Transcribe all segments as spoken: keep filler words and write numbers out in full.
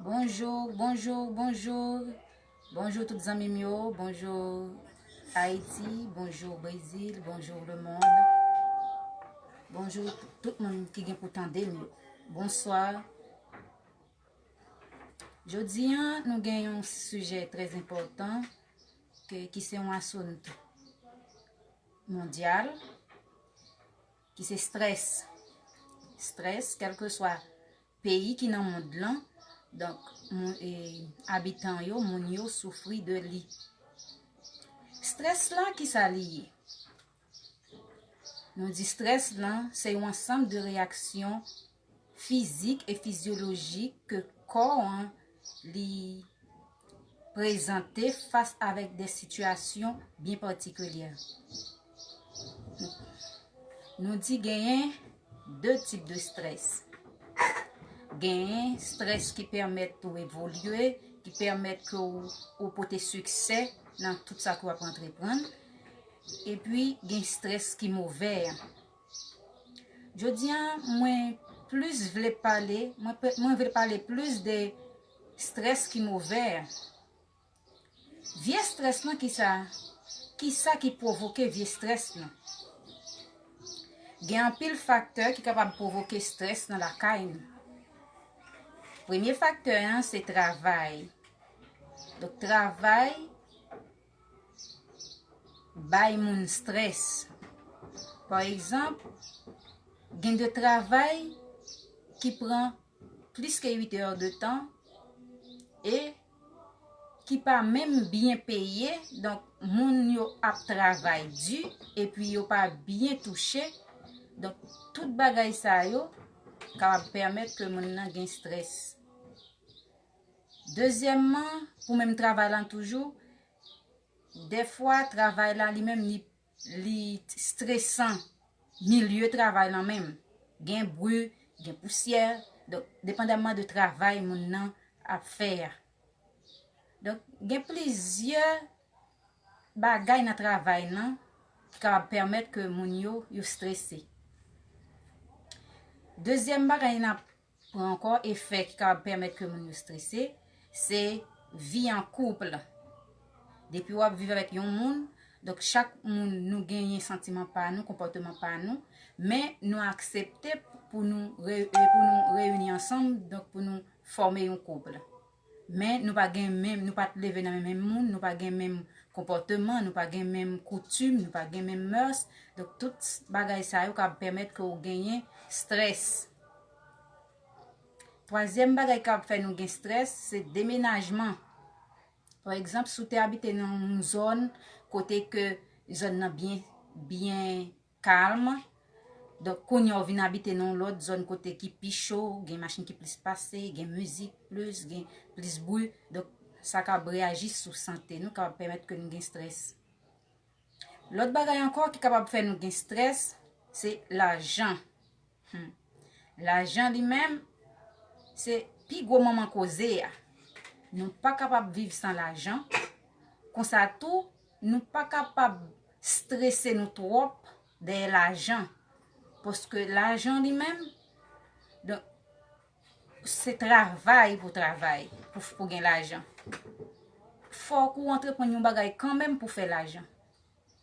Bonjou, bonjou, bonjou. Bonjou tout zanmi m yo. Bonjou Ayiti, bonjou Brezil, bonjou lemonn. Bonjou tout moun ki gen pou tande m yo. Bonswa. Jodi a, nou gen yon sijè trè enpòtan ke, ki se yon asunto mondyal, ki se strès. Strès, kèlkeswa peyi ki nan mond lan, donk, moun, e, abitan yo, moun yo soufri de li. Strès la, ki sa li ye? Nou di strès lan, se yon ansanm de reyaksyon fizik e fizyolojik ke kò an li prezante fas avèk de sitiyasyon byen patikilyè. Nou di genyen de tip de strès. Genyen strès ki pèmèt ou evolye, ki pèmèt ke ou, ou pote siksè nan tout sa ke w ap antreprann. Epi gen strès ki movè. Jodi a, mwen plis vle pale, mwen, pe- mwen vle pale plis de strès ki movè. Vye strès lan, ki sa, ki sa ki pwovoke vye strès lan? Gen anpil faktè ki kapab pwovoke strès nan lakay nou. Premye faktè an, se travay. Donk, travay bay moun strès. Pa egzanp, gen de travay ki pran plis ke uit è de tan e ki pa menm byen peye. Donk, moun yo ap travay di epi yo pa byen touche. Donk, tout bagay sa yo kapab pèmèt ke moun nan gen strès. Dezyèmman, pou menm travay lan toujou, dèfwa travay la li menm li, li stresan, milye travay lan menm. Gen bri, gen pousyè, donk, depandamman de travay moun nan ap fè a. Donk, gen plizyè bagay nan travay lan ki kapab pèmèt ke moun yo, yo strese. Dezyèm bagay n ap pran ankò, efè ki kapab pèmèt ke moun yo strese, se vi an koup. Depi w ap viv avèk yon moun, donk, chak moun nou genyen santiman pa nou, konpòteman pa nou, men nou aksepte pou nou re- e pou nou reyini ansanm, donk, pou nou fòme yon koup. Men nou pa gen menm, nou pa t leve nan menm moun, nou pa gen menm konpòteman, nou pa gen menm koutim, nou pa gen menm mœurs. Donk, tout bagay sa yo ka pèmèt ke w genyen strès. Twazyèm bagay k ap fè nou gen strès, se demenajman. Pa egzanp, si w te abite nan yon zòn kote ke zòn nan byen, byen kalm, donk, kounye a w vin abite nan yon lòt zòn kote ki pi cho, gen machin ki plis pase, gen mizik plis, gen plis bri. Donk, sa ka reyaji sou sante nou, ka pèmèt ke nou gen strès. Lòt bagay ankò ki kapab fè nou gen strès, se lajan. Hmm. Lajan li menm, se pi gwo manman koze a. Nou pa kapab viv san lajan. Konsa tou, nou pa kapab strese nou twòp dèyè lajan. Paske lajan li menm, donk, se travay pou travay, pou, pou gen lajan. Fòk ou antreprann yon bagay kanmenm pou fè lajan.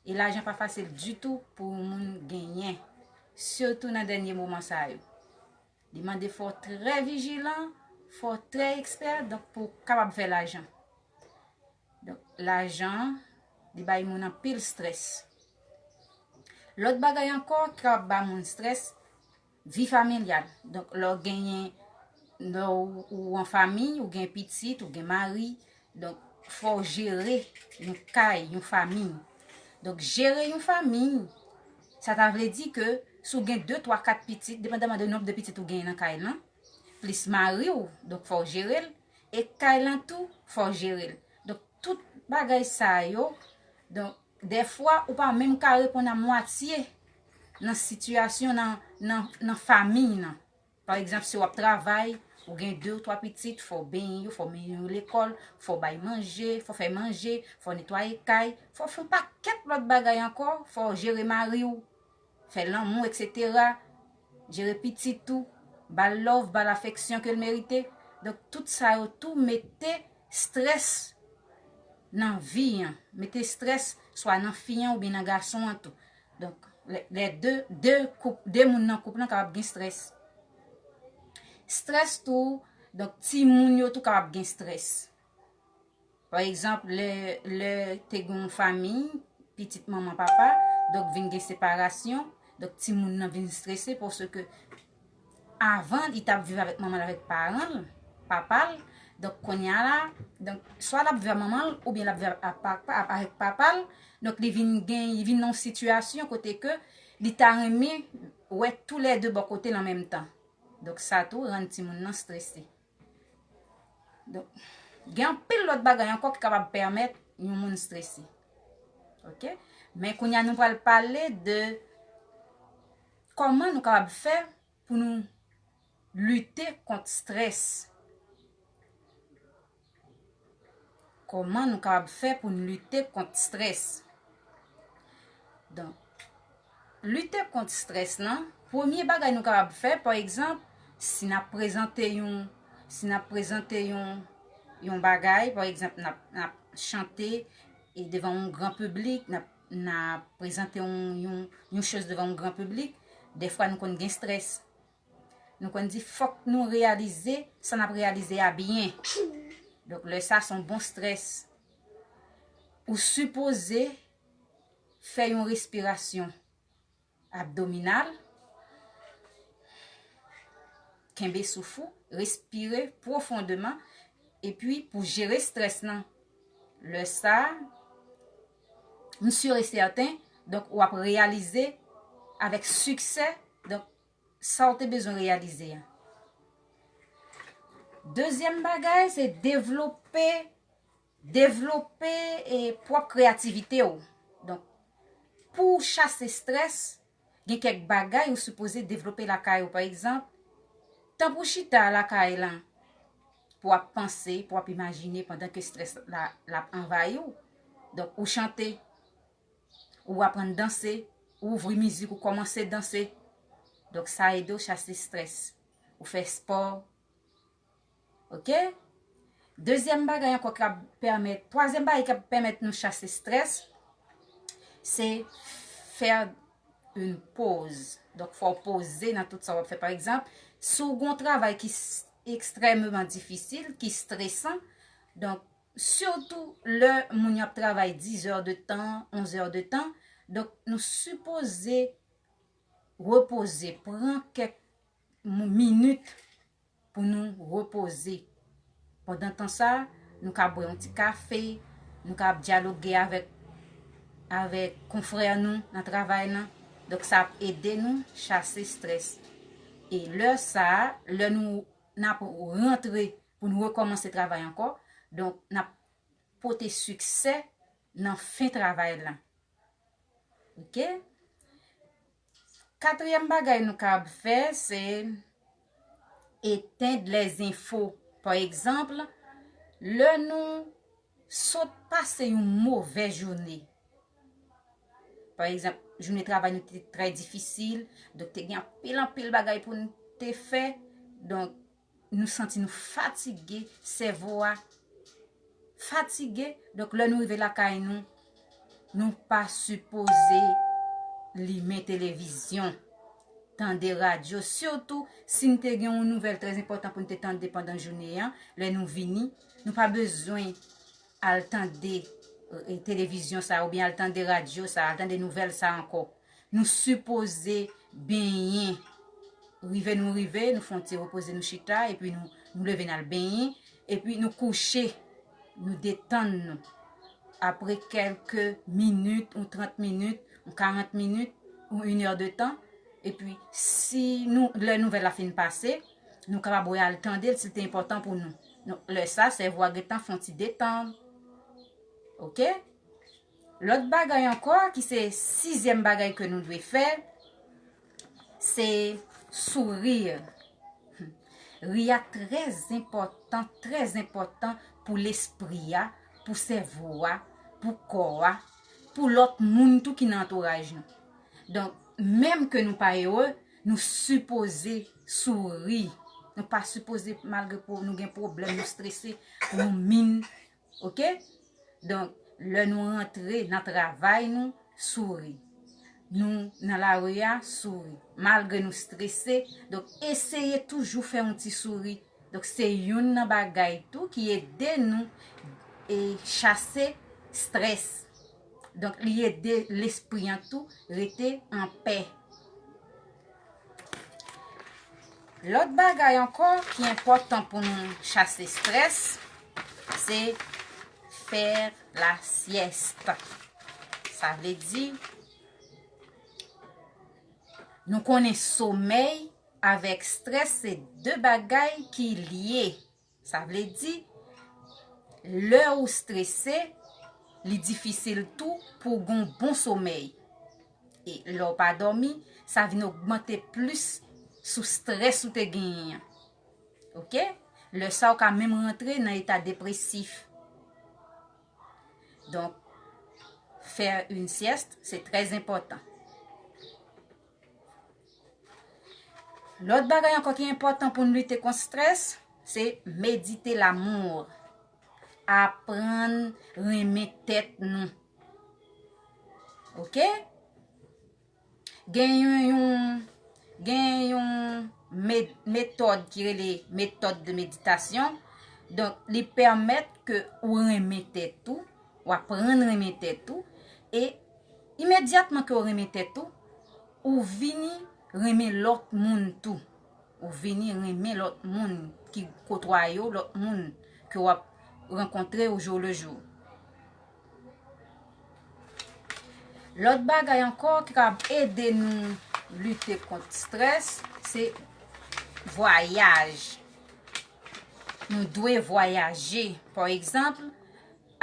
E lajan pa fasil ditou pou yon moun genyen, sitou nan dènye moman sa yo. Li mande fò w trè vijilan, fò w trè ekspè, donk, pou w kapab fè lajan. Donk, lajan, li bay moun anpil strès. Lòt bagay ankò ki kapab ba moun strès, vi familyal. Donk, lè w genyen, lè w, ou an fanmi, ou gen pitit, ou gen mari, donk, fò w jere yon kay, yon fanmi. Donk, jere yon fanmi, sa ta vle di ke si w gen de, twa, kat pitit, depandaman de nonb de pitit ou genyen nan kay lan, plis mari w, donk, fò w jere l, e kay lan tou, fò w jere l. Donk, tout bagay sa yo, donk, dèfwa, ou pa menm ka reponn a mwatye nan sitiyasyon, nan, nan, nan fanmi nan. Pa egzanp, si w ap travay, ou gen de ou twa pitit, fò w benyen yo, fò w mennen yo lekòl, fò w bay manje, fò w fè manje, fò w netwaye kay, fò w fè yon pakèt lòt bagay ankò, fò w jere mari w, fè lanmou, etsetera. Jere pitit tou, ba l love, ba l afeksyon ke l merite. Donk, tout sa yo tou mete strès nan vi an, mete strès swa nan fi an oubyen nan gason an tou. Donk, lè, lè de, de koup, de moun nan koup lan kapab gen strès. Strès tou, donk, timoun yo tou kapab gen strès. Pa egzanp, lè, lè te gen yon fanmi, pitit manman papa, donk vin gen separasyon, donk timoun nan vin strese paske avan, li t ap viv avèk manman l, avèk paran l, papa l. Donk, kounye a la, donk, swa l ap viv ak manman l, oubyen l ap viv ak papa, avèk papa l. Donk, li vin gen, li vin nan yon sitiyasyon kote ke li ta renmen wè toulède bò kote l an menm tan. Donk, sa tou rann timoun nan strese. Donk, gen anpil lòt bagay ankò ki kapab pèmèt yon moun strese. Oke? Men kounye a nou pral pale de kòman nou kapab fè pou nou lite kont strès. Kòman nou kapab fè pou n lite kont strès? Donk, lite kont strès lan, premye bagay nou kapab fè, pa egzanp, si n ap prezante yon, si n ap prezante yon, yon bagay, pa egzanp, n ap, n ap chante e devan yon gran piblik, n ap, n ap prezante yon, yon, yon choz devan yon gran piblik, dèfwa nou konn gen strès. Nou konn di fòk nou reyalize sa n ap reyalize a byen. Donk, lè sa, se yon bon strès. Ou sipoze fè yon respirasyon abdominal, kenbe souf ou, respire pwofondeman, epi pou jere strès lan. Lè sa, m si e sèten, donk, w ap reyalize avèk siksè, donk, sa w te bezwen reyalize a. Dezyèm bagay, se devlope, devlope, e, pwòp kreyativite w. Donk, pou w chase strès, gen kèk bagay ou sipoze devlope lakay ou. Pa egzanp, tan pou w chita lakay lan, pou w ap panse, pou w ap imajine pandan ke strès la, l ap anvayi w. Donk, ou chante, ou aprann danse, ou ouvri mizik, ou kòmanse danse. Donk, sa ede w chase strès. Ou fè spò. Oke? Dezyèm bagay ankò k ap pèmèt, twazyèm bagay k ap pèmèt nou chase strès, se fè yon poz. Donk, fò w poze nan tout sa w ap fè. Pa egzanp, si w gen yon travay ki s-, ekstrèmeman difisil, ki stresan, donk, sitou lè moun yo ap travay diz è de tan, onz è de tan, donk, nou sipoze repoze, pran kèk mo-, minit pou nou repoze. Pandan tan sa, nou ka bwè yon ti kafe, nou ka ap dyaloge avèk, avèk konfrè nou nan travay lan. Donk, sa ap ede nou chase strès. E lè sa a, lè nou, n ap rantre pou nou rekòmanse travay ankò, donk, n ap pote siksè nan fen travay lan. Oke? Katriyèm bagay nou kab fè, se etend lèzenfo. Pa egzanp, lè nou sot pase yon movè jounen. Pa egzanp, jounen travay nou te trè difisil, donk te gen anpil, anpil bagay pou n te fè. Donk, nou santi nou fatige, sèvo a fatige. Donk, lè nou rive lakay nou, nou pa sipoze limen televizyon, tande radyo. Sitou, si n te gen yon nouvèl trè enpòtan pou n te tande pandan jounen an, lè nou vini, nou pa bezwen al tande, e, televizyon sa, oubyen al tande radyo sa, al tande nouvèl sa ankò. Nou sipoze benyen. Rive nou rive, nou fè yon ti repoze, nou chita, epi nou, nou leve n al benyen, epi nou kouche, nou detann nou. Apre kèlke minit, yon trant minit, yon karant minit, yon inè de tan, epi si nou, lè nouvèl la fin pase, nou kapab re al tande l si l te enpòtan pou nou. Donk, lè sa, sèvo a gentan fè yon ti detann. Oke? Lòt bagay ankò, ki se sizyèm bagay ke nou dwe fè, se souri. Ri a trè enpòtan, trè enpòtan pou lespri a, pou sèvo a, pou kò a, pou lòt moun tou ki nan antouraj nou. Donk, menm ke nou pa ere, nou sipoze souri. Nou pa sipoze, malgre pou nou gen pwoblèm, nou strese, nou min, oke? Donk, lè nou rantre nan travay nou, souri. Nou nan lari a, souri. Malgre nou strese, donk eseye toujou fè yon ti souri. Donk, se youn nan bagay tou ki ede nou e chase strès. Donk, li ede lespri an tou rete anpè. Lòt bagay ankò ki enpòtan pou nou chase strès, se fè la siesta. Sa vle di, nou konnen somèy avèk strès se de bagay ki lye. Sa vle di, lè ou strese, li difisil tou pou w gon bon somèy. E lè w pa dòmi, sa vin ogmante plis sou strès ou te genyen an. Oke? Lè sa, ou ka menm rantre nan eta depresif. Donk, fè yon syèst, se trè enpòtan. Lòt bagay ankò ki enpòtan pou n lite kont strès, se medite l'amour. Aprann renmen tèt nou. Oke? Gen yon, yon, gen yon me-, metòd ki rele metòd de meditasyon. Donk, li pèmèt ke ou renmen tèt ou, w aprann renmen tèt ou, e imedyatman ke w renmen tèt ou, ou vini renmen lòt moun tou. Ou vini renmen lòt moun ki kotwaye w, lòt moun ke w ap rankontre au jour le jour. Lòt bagay ankò ki kapab ede nou lite kont strès, se vwayaj. Nou dwe vwayaje. Pa egzanp,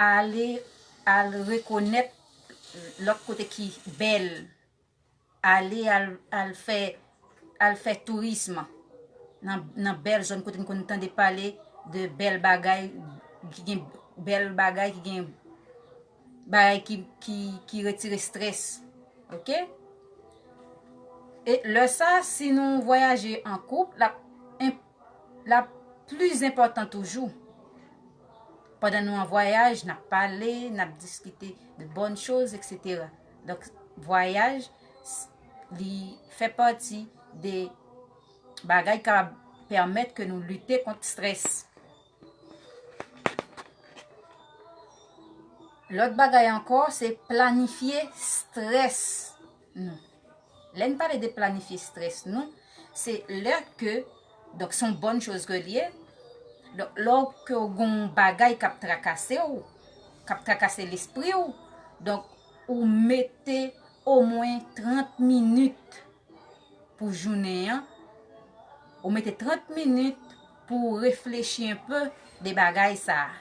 ale, al rekonèt lòt kote ki bèl. Ale al, al fè, al fè tourism nan, nan bèl zòn kote n konn tande pale de bèl bagay, ki gen bèl bagay, ki gen bagay ki, ki, ki retire strès. Oke? E lè sa, si nou vwayaje an koup, l ap enp-, l ap pli enpòtan toujou. Pandan nou an vwayaj, n ap pale, n ap diskite de bòn choz, etsetera. Donk, vwayaj, s-, li fè pati de bagay ki kapab pèmèt ke nou lite kont strès. Lòt bagay ankò, se planifye strès nou. Lè n pale de planifye strès nou, se lè ke, donk, se yon bòn choz ke l ye. Donk, lè w, ke w gen yon bagay k ap trakase w, k ap trakase lespri w, donk, ou mete omwen trant minit pou jounen an, ou mete trant minit pou w reflechi enpe de bagay sa a.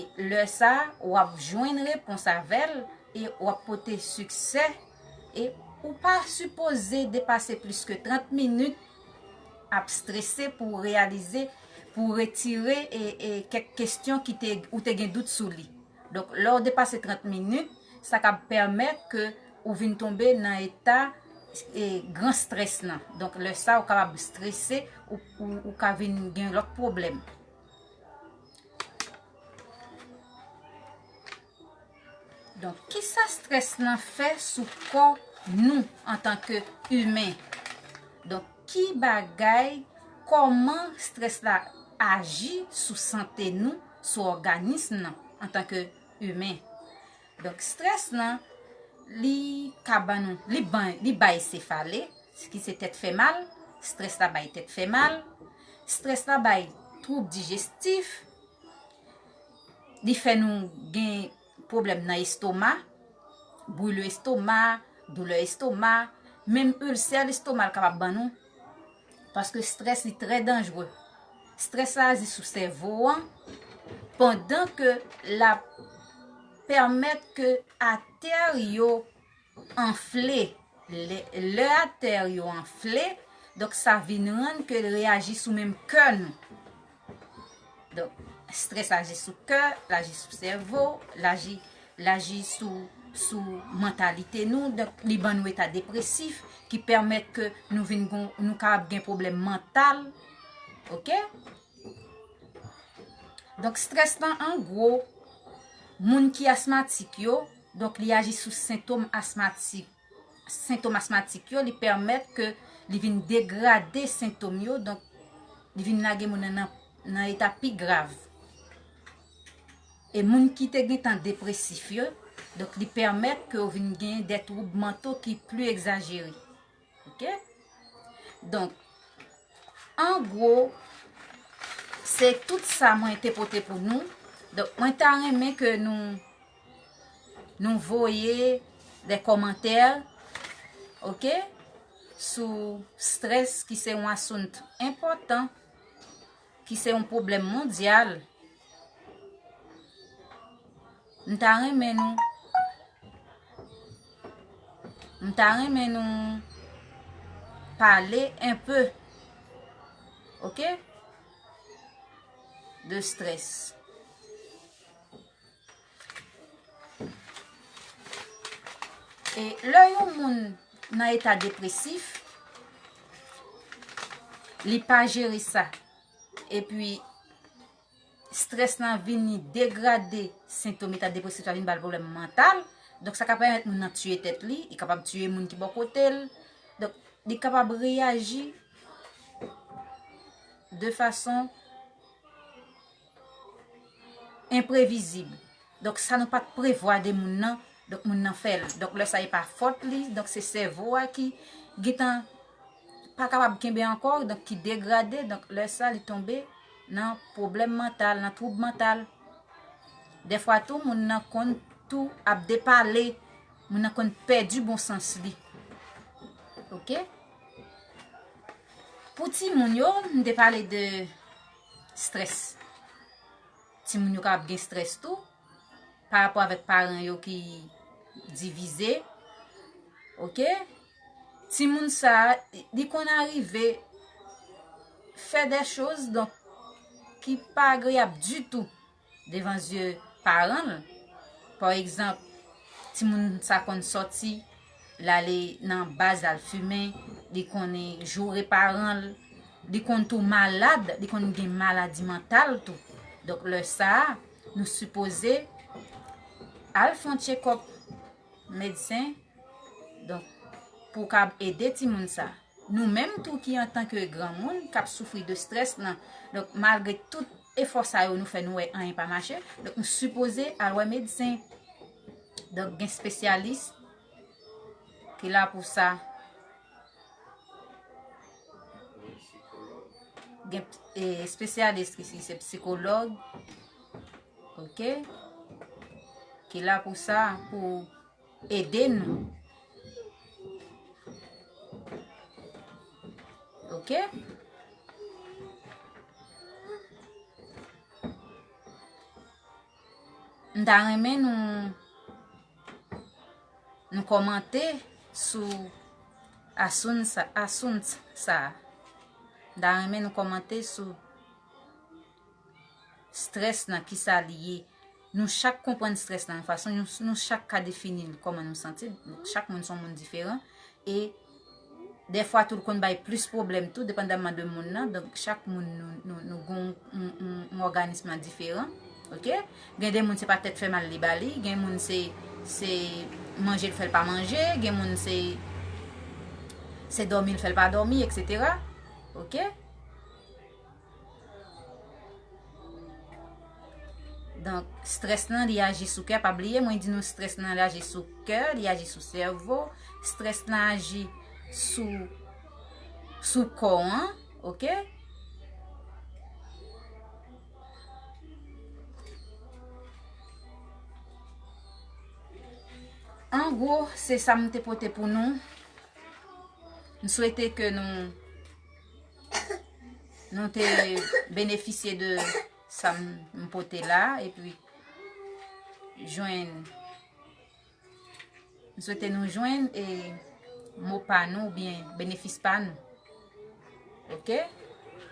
E lè sa a, w ap jwenn repons avè l e w ap pote siksè. E ou pa sipoze depase plis ke trant minit ap strese pou w reyalize, pou w retire e, e kèk kesyon ki te, ou te gen dout sou li. Donk, lè w depase trant minit, sa ka pèmèt ke ou vin tonbe nan eta, e, gran strès nan. Donk, lè sa, ou kapab strese, ou, ou, ou ka vin gen lòt pwoblèm. Donk, kisa strès lan fè sou kò nou antanke imen? Donk, ki bagay, kòman strès la aji sou sante nou, sou òganis nan antanke imen? Donk, strès lan, li ka ban nou, li ban, li bay sefale, ki se tèt fè mal, strès la bay tèt fè mal, strès la bay twoub dijestif, li fè nou gen pwoblèm nan estoma, brile estoma, doulè estoma, menm ilsè lestoma l kapab ban nou, paske strès li trè danjre. Strès la aji sou sèvo an, pandan ke l ap pèmèt ke atè yo anfle. Lè, lè atè yo anfle, donk sa vin rann ke l reyaji sou menm kè nou. Donk, strès aji sou kè, l aji sou sèvo, l aji, l aji sou sou mantalite nou, donk li ban nou eta depresif ki pèmèt ke nou vin gon, nou kapab gen pwoblèm mantal. Oke? Donk, strès lan, an gwo, moun ki asmatik yo, donk li aji sou sentòm asmatik. Sentòm asmatik yo, li pèmèt ke li vin degrade sentòm yo, donk li vin lage moun nan, nan, nan eta pi grav. E moun ki te gentan depresif yo, donk li pèmèt ke w vin gen de twoub manto ki pli egzajere. Oke? Donk, an gwo, se tout sa mwen te pote pou nou. Donk, mwen ta renmen ke nou, nou voye de kòmantè, oke, sou strès ki se yon asount enpòtan, ki se yon pwoblèm mondyal. M ta renmen nou, m ta renmen nou pale enpe, oke, de strès. E lè yon moun nan eta depresif, li pa jere sa. Epi, strès lan vini degrade sentòm eta depresif la, vin ba l pwoblèm mantal. Donk, sa ka pèmèt moun nan tiye tèt li, li kapab tiye moun ki bò kote l. Donk, li kapab reyaji de fason enprevizib. Donk, sa nou pa t prevwa de moun nan, donk, moun nan fè l. Donk, lè sa, e pa fòt li, donk, se sèvo a ki gentan pa kapab kenbe ankò, donk, ki degrade, donk, lè sa, li tonbe nan pwoblèm mantal, nan twoub mantal. Dèfwa tou, moun nan konn tou ap depale, moun nan konn pèdi bon sans li. Oke? Pou timoun yo, m te pale de strès. Timoun yo kapab gen strès tou, pa rapò avèk paran yo ki divize. Oke? Timoun sa a, li konn arive fè de choz, donk, ki pa agreyab ditou devan zye paran l. Pa egzanp, timoun sa konn sòti, l ale nan baz, l al fimen, li konn joure paran l, li konn tou malad, li konn gen maladi mantal tou. Donk, lè sa a, nou sipoze al fè yon tchekòp medsen, donk, pou w kab ede timoun sa. Nou menm tou ki antanke granmoun k ap soufri de strès lan, donk, malgre tout efò sa yo nou fè, nou wè anyen pa mache, donk, nou sipoze al wè medsen. Donk, gen espesyalis ki la pou sa. Gen, e, espesyalis ki, ki se sikològ, oke, ki la pou sa, pou ede nou. Oke? M ta renmen nou, nou kòmante sou asoun sa, asoun sa a. M ta renmen nou kòmante sou strès lan, kisa li ye. Nou chak konprann strès lan yon fason, nou, nou chak ka defini l kòman nou santi l. Chak moun se yon moun diferan. E dèfwa tou, l konn bay plis pwoblèm tou, depandaman de moun nan. Donk, chak moun, nou, nou, nou gon yon, yon, yon òganis lan diferan. Oke? Gen de moun, se pa tèt fè mal li ba li. Gen moun, se, se manje l fè l pa manje. Gen moun, se, se dòmi l fè l pa dòmi, etsetera. Oke? Donk, strès lan, li aji sou kè. Pa bliye, mwen di nou, strès lan, li aji sou kè, li aji sou sèvo. Strès lan aji sou, sou kò an, oke? An gwo, se sa m te pote pou nou. M swete ke nou, nou te benefisye de sa m, m pote la, epi jwenn, m swete nou jwenn, e, mo pa nou oubyen benefis pa nou. Oke?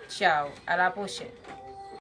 Tchao, a la pwochèn.